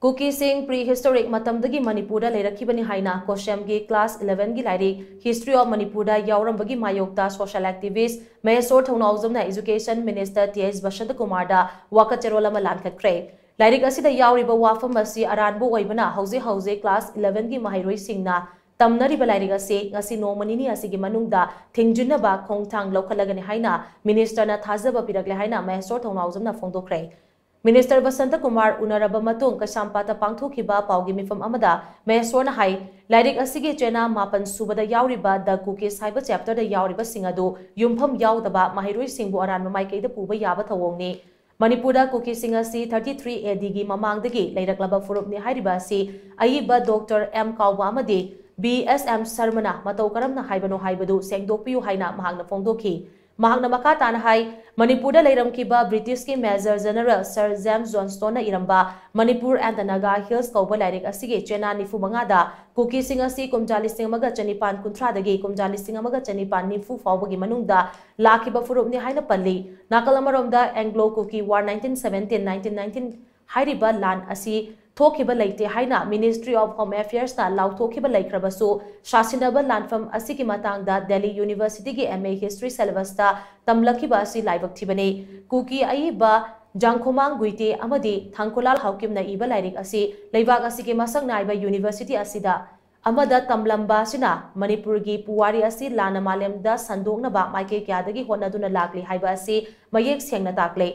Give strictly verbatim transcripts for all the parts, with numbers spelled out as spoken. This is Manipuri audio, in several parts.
ꯀꯨꯀꯤꯁꯤꯡ prehistoric ꯃꯇꯝꯗꯒꯤ ꯃꯅꯤꯄꯨꯔꯗ ꯂꯩꯔꯛꯈꯤꯕꯅꯤ ꯍꯥꯏꯅ ꯀꯣꯁꯦꯝꯒꯤ class eleven ꯒꯤ ꯂꯥꯏꯔꯤꯛ History of ꯃꯅꯤꯄꯨꯔꯗ ꯌꯥꯎꯔꯝꯕꯒꯤ ꯃꯥꯌꯣꯛꯇ social activist ꯃꯍꯦꯁꯣꯔ ꯊꯧꯅꯥꯎꯖꯝꯅ education minister ꯇꯤ ꯑꯩꯆ ꯕꯁꯟꯇꯀꯨꯃꯥꯔꯗ ꯋꯥꯀꯠ ꯆꯦꯔꯣꯜ ꯑꯃ ꯂꯥꯟꯈꯠꯈ꯭ꯔꯦ꯫ ꯂꯥꯏꯔꯤꯛ ꯑꯁꯤꯗ ꯌꯥꯎꯔꯤꯕ ꯋꯥꯐꯝ ꯑꯁꯤ ꯑꯔꯥꯟꯕ ꯑꯣꯏꯕꯅ ꯍꯧꯖꯤꯛ ꯍꯧꯖꯤꯛ class eleven ꯒꯤ ꯃꯍꯩꯔꯣꯏꯁꯤꯡꯅ ꯇꯝꯅꯔꯤꯕ ꯂꯥꯏꯔꯤꯛ ꯑꯁꯤ ꯉꯁꯤ ꯅꯣꯡꯃ ꯅꯤꯅꯤ ꯑꯁꯤꯒꯤ ꯃꯅꯨꯡꯗ ꯊꯤꯡꯖꯤꯟꯅꯕ ꯈꯣꯡꯊꯥꯡ ꯂꯧꯈꯠꯂꯒꯅꯤ ꯍꯥꯏꯅ ministerꯅ ꯊꯥꯖꯕ ꯄꯤꯔꯛꯂꯦ ꯍꯥꯏꯅ ꯃꯍꯦꯁꯣꯔ ꯊꯧꯅꯥꯎꯖꯝꯅ ꯐꯣꯡꯗꯣꯛꯈ꯭ꯔꯦ꯫ Minister ꯕꯁꯟꯇ ꯀꯨꯃꯥꯔ ꯎꯅꯔꯕ ꯃꯇꯨꯡ ꯀꯩꯁꯥꯝꯄꯥꯠꯇ ꯄꯥꯡꯊꯣꯛꯈꯤꯕ ꯄꯥꯎꯒꯤ ꯃꯤꯐꯝ ꯑꯃꯗ ꯃꯍꯦꯁꯣꯔꯅ ꯍꯥꯏ, ꯂꯥꯏꯔꯤꯛ ꯑꯁꯤꯒꯤ ꯆꯦꯅꯥ ꯃꯥꯄꯟ ꯁꯨꯕꯗ ꯌꯥꯎꯔꯤꯕ The Cookies ꯍꯥꯏꯕ chapterꯗ ꯌꯥꯎꯔꯤꯕꯁꯤꯡ ꯑꯗꯨ ꯌꯨꯝꯐꯝ ꯌꯥꯎꯗꯕ ꯃꯍꯩꯔꯣꯏꯁꯤꯡꯕꯨ ꯑꯔꯥꯟꯕ ꯃꯥꯏꯀꯩꯗ ꯄꯨꯕ ꯌꯥꯕ ꯊꯧꯑꯣꯡꯅꯤ꯫ ꯃꯅꯤꯄꯨꯔꯗ ꯀꯨꯀꯤꯁꯤꯡ ꯑꯁꯤ thirty three A Dꯒꯤ ꯃꯃꯥꯡꯗꯒꯤ ꯂꯩꯔꯛꯂꯕ ꯐꯨꯔꯨꯞꯅꯤ ꯍꯥꯏꯔꯤꯕ ꯑꯁꯤ ꯑꯏꯕ Doctor ꯑꯦꯝ ꯀꯥꯎꯕ ꯑꯃꯗꯤ ꯕꯤ ꯑꯦꯁ ꯑꯦꯝ ꯁꯔꯃꯅ ꯃꯇꯧ ꯀꯔꯝꯅ ꯍꯥꯏꯕꯅꯣ ꯍꯥꯏꯕꯗꯨ ꯁꯦꯡꯗꯣꯛꯄꯤꯌꯨ ꯍꯥꯏꯅ ꯃꯍꯥꯛꯅ ꯐꯣꯡꯗꯣꯛꯈꯤ꯫ ꯃꯍꯥꯛꯅ ꯃꯈꯥ ꯇꯥꯅ ꯍꯥꯏ, ꯃꯅꯤꯄꯨꯔꯗ ꯂꯩꯔꯝꯈꯤꯕ ꯕ꯭ꯔꯤꯇꯤꯁꯀꯤ Major General Sir James Johnstonꯅ ꯏꯔꯝꯕ Manipur and the Naga Hills ꯀꯧꯕ ꯂꯥꯏꯔꯤꯛ ꯑꯁꯤꯒꯤ ꯆꯦꯅꯥ ꯅꯤꯐꯨ ꯃꯉꯥꯗ ꯀꯨꯀꯤꯁꯤꯡ ꯑꯁꯤ ꯀꯨꯝꯖꯥ ꯂꯤꯁꯤꯡ ꯑꯃꯒ ꯆꯅꯤꯄꯥꯟ ꯀꯨꯟꯊ꯭ꯔꯥꯗꯒꯤ ꯀꯨꯝꯖꯥ ꯂꯤꯁꯤꯡ ꯑꯃꯒ ꯆꯅꯤꯄꯥꯟ ꯅꯤꯐꯨ ꯐꯥꯎꯕꯒꯤ ꯃꯅꯨꯡꯗ ꯂꯥꯛꯈꯤꯕ ꯐꯨꯔꯨꯞꯅꯤ ꯍꯥꯏꯅ ꯄꯜꯂꯤ꯫ ꯅꯥꯀꯜ ꯑꯃꯔꯣꯝꯗ Anglo Kuki War nineteen seventeen nineteen nineteen ꯍꯥꯏꯔꯤꯕ ꯂꯥꯟ ꯑꯁꯤ ꯊꯣꯛꯈꯤꯕ ꯂꯩꯇꯦ ꯍꯥꯏꯅ Ministry of Home Affairsꯅ ꯂꯥꯎꯊꯣꯛꯈꯤꯕ ꯂꯩꯈ꯭ꯔꯕꯁꯨ, ꯁꯥꯁꯤꯟꯅꯕ ꯂꯥꯟꯐꯝ ꯑꯁꯤꯒꯤ ꯃꯇꯥꯡꯗ ꯗꯦꯜꯂꯤ ꯌꯨꯅꯤꯚꯔꯁꯤꯇꯤꯒꯤ M A History syllabusꯇ ꯇꯝꯂꯛꯈꯤꯕ ꯑꯁꯤ ꯂꯥꯏꯕꯛ ꯊꯤꯕꯅꯤ꯫ ꯀꯨꯀꯤ ꯑꯏꯕ ꯖꯥꯡꯈꯣꯃꯥꯡ ꯒꯨꯏꯇꯦ ꯑꯃꯗꯤ ꯊꯥꯡꯈꯨꯂꯥꯜ ꯍꯥꯎꯀꯤꯝꯅ ꯏꯕ ꯂꯥꯏꯔꯤꯛ ꯑꯁꯤ ꯂꯩꯕꯥꯛ ꯑꯁꯤꯒꯤ ꯃꯁꯛ ꯅꯥꯏꯕ ꯌꯨꯅꯤꯚꯔꯁꯤꯇꯤ ꯑꯁꯤꯗ ꯑꯃꯗ ꯇꯝꯂꯝꯕ ꯑꯁꯤꯅ ꯃꯅꯤꯄꯨꯔꯒꯤ ꯄꯨꯋꯥꯔꯤ ꯑꯁꯤ ꯂꯥꯟꯅ ꯃꯥꯂꯦꯝꯗ ꯁꯟꯗꯣꯛꯅꯕ ꯃꯥꯏꯀꯩ ꯀꯌꯥꯗꯒꯤ ꯍꯣꯠꯅꯗꯨꯅ ꯂꯥꯛꯂꯤ ꯍꯥꯏꯕ ꯑꯁꯤ ꯃꯌꯦꯛ ꯁꯦꯡꯅ ꯇꯥꯛꯂꯦ꯫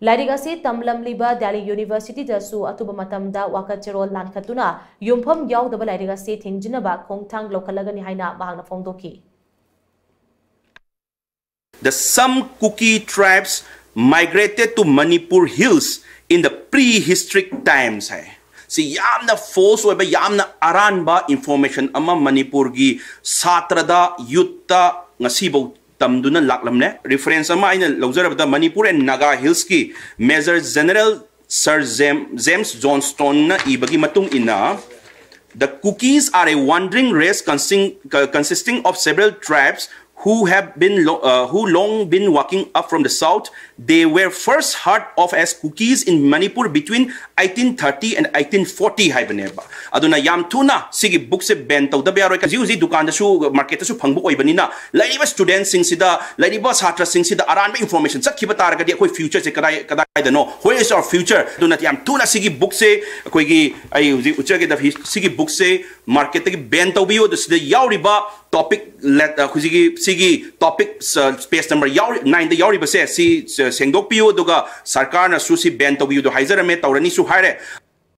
ꯂꯥꯏꯔꯤꯛ ꯑꯁꯤ ꯇꯝꯂꯝꯂꯤꯕ ꯗꯦꯜꯂꯤ ꯌꯨꯅꯤꯚꯔꯁꯤꯇꯤꯗꯁꯨ ꯑꯊꯨꯕ ꯃꯇꯝꯗ ꯋꯥꯀꯠ ꯆꯦꯔꯣꯜ ꯂꯥꯟꯈꯠꯇꯨꯅ ꯌꯨꯝꯐꯝ ꯌꯥꯎꯗꯕ ꯂꯥꯏꯔꯤꯛ ꯑꯁꯤ ꯊꯤꯡꯖꯤꯟꯅꯕ ꯈꯣꯡꯊꯥꯡ ꯂꯧꯈꯠꯂꯒꯅꯤ ꯍꯥꯏꯅ ꯃꯍꯥꯛꯅ ꯐꯣꯡꯗꯣꯛꯈꯤ꯫ The some Kuki tribes migrated to Manipur hills in the prehistoric times ꯍꯥꯏ꯫ ꯁꯤ ꯌꯥꯝꯅ false ꯑꯣꯏꯕ, ꯌꯥꯝꯅ ꯑꯔꯥꯟꯕ information ꯑꯃ ꯃꯅꯤꯄꯨꯔꯒꯤ ꯁꯥꯇ꯭ꯔꯗ, youthꯇ ꯉꯁꯤꯐꯥꯎ ꯇꯝꯗꯨꯅ ꯂꯥꯛꯂꯝꯂꯦ꯫ Reference ꯑꯃ ꯑꯩꯅ ꯂꯧꯖꯔꯕꯗ Manipur and Naga Hillsꯀꯤ Major General Sir James Johnstonꯅ ꯏꯕꯒꯤ ꯃꯇꯨꯡ ꯏꯟꯅ, The Kukis are a wandering race consing- consisting of several tribes who have been lo- uh, who long been walking up from the south, they were first heard of as Kukis in Manipur between eighteen thirty and eighteen forty ꯍꯥꯏꯕꯅꯦꯕ. ꯑꯗꯨꯅ ꯌꯥꯝ ꯊꯨꯅ ꯁꯤꯒꯤ ꯕꯨꯛꯁꯦ ꯕꯦꯟ ꯇꯧꯗꯕ ꯌꯥꯔꯣꯏ꯫ ꯍꯧꯖꯤꯛ ꯍꯧꯖꯤꯛ ꯗꯨꯀꯥꯟꯗꯁꯨ, ꯃꯥꯔꯀꯦꯠꯇꯁꯨ ꯐꯪꯕ ꯑꯣꯏꯕꯅꯤꯅ, ꯂꯩꯔꯤꯕ ꯁ꯭ꯇꯨꯗꯦꯟꯠꯁꯤꯡꯁꯤꯗ, ꯂꯩꯔꯤꯕ ꯁꯥꯇ꯭ꯔꯁꯤꯡꯁꯤꯗ ꯑꯔꯥꯟꯕ ꯏꯟꯐꯣꯔꯃꯦꯁꯟ ꯆꯠꯈꯤꯕ ꯇꯥꯔꯒꯗꯤ ꯑꯩꯈꯣꯏ ꯐ꯭ꯌꯨꯆꯔꯁꯦ ꯀꯗꯥꯏ ꯀꯗꯥꯏꯗꯅꯣ? Where is our future? ꯑꯗꯨꯅ ꯌꯥꯝ ꯊꯨꯅ ꯁꯤꯒꯤ ꯕꯨꯛꯁꯦ ꯑꯩꯈꯣꯏꯒꯤ, ꯑꯩ ꯍꯧꯖꯤꯛ ꯎꯠꯆꯒꯦꯗꯕ, ꯁꯤꯒꯤ ꯕꯨꯛꯁꯦ ꯃꯥꯔꯀꯦꯠꯇꯒꯤ ꯕꯦꯟ ꯇꯧꯕꯤꯌꯨ꯫ ꯑꯗꯨ ꯁꯤꯗ ꯌꯥꯎꯔꯤꯕ ꯇꯣꯄꯤꯛ, ꯍꯧꯖꯤꯛꯀꯤ ꯁꯤꯒꯤ ꯇꯣꯄꯤꯛ, ꯄꯦꯖ ꯅꯝꯕꯔ ꯌꯥꯎꯔꯤ, ꯅꯥꯏꯟꯗ ꯌꯥꯎꯔꯤꯕꯁꯦ ꯁꯤ ꯁꯦꯡꯗꯣꯛꯄꯤꯌꯨ, ꯑꯗꯨꯒ ꯁꯔꯀꯥꯔꯅꯁꯨ ꯁꯤ ꯕꯦꯟ ꯇꯧꯕꯤꯌꯨꯗꯣ ꯍꯥꯏꯖꯔꯝꯃꯦ, ꯇꯧꯔꯅꯤꯁꯨ ꯍꯥꯏꯔꯦ꯫